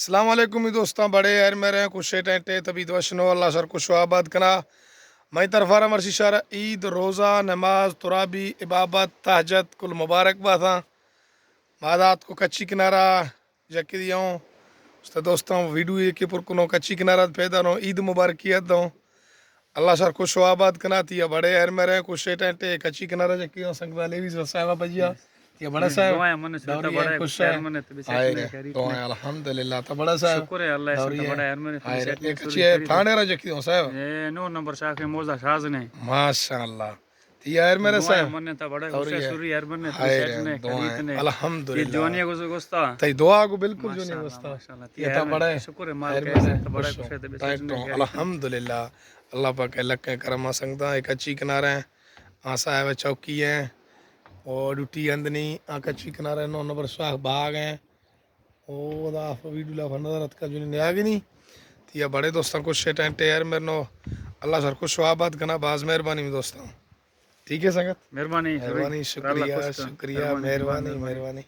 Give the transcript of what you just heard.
السلام علیکم دوستاں، بڑے ہیر میرے ہیں، خوشے ٹینٹے، تبی دوشنو، اللہ شر خوش و آباد کنا۔ مئی طرفا را مرشی شر عید، روزہ، نماز، ترابی، عبابت، تہجد، کل مبارک باتاں۔ مادات کو کچی کنارا جکی دیوں۔ استا دوستاں، ویڈیو یہ کہ پر کنو کچی کنارا پیدا نو، عید مبارکیت دوں۔ اللہ شر خوش و آباد کنا، تیا بڑے ہیر میرے ہیں، خوشے ٹینٹے، کچی کنارا جکی دیوں، سنگتا لیویز و صاحبہ بجیا۔ تیا بڑا صاحب۔ دعائیں من سے، تا بڑا خوش ہے۔ من تے بے شک۔ دعائیں، الحمدللہ، تا بڑا صاحب۔ شکر ہے اللہ، سے تا بڑا ہیر میرے تے بے شک۔ کچی ہے تھانے را جکی دیوں صاحب۔ اے نو نمبر شاخ موزہ شاز نے۔ ماشاءاللہ۔ تیا ہیر میرے صاحب۔ من تا بڑا خوش ہے، سوری ہیر میرے تے بے شک نے، خرید نے۔ الحمدللہ۔ یہ جوانی گوستا۔ تئی دعا کو بالکل جوانی گوستا۔ ماشاءاللہ۔ تیا بڑا ہے۔ شکر ہے مالک ہے، تا بڑا خوش ہے تے بے شک نے۔ الحمدللہ۔ اللہ پاک لکھیں کرم سنگتا، ایک اچھی کنارے ہیں۔ آ صاحب چوکی ہیں، او ڈوٹی اندنی، آ کچی کنارے نو نمبر شاخ باغ ہیں۔ او دا ویڈیو لافا نظر اتکا جنی نیاگنی۔ تیا بڑے دوستاں، خوشے ٹینٹے ہیر میرے نو، اللہ شر خوش و آباد کنا، باز مہربانی میں دوستاں۔ ٹھیک ہے سنگت؟ مہربانی، مہربانی، شکریہ، شکریہ، مہربانی، مہربانی۔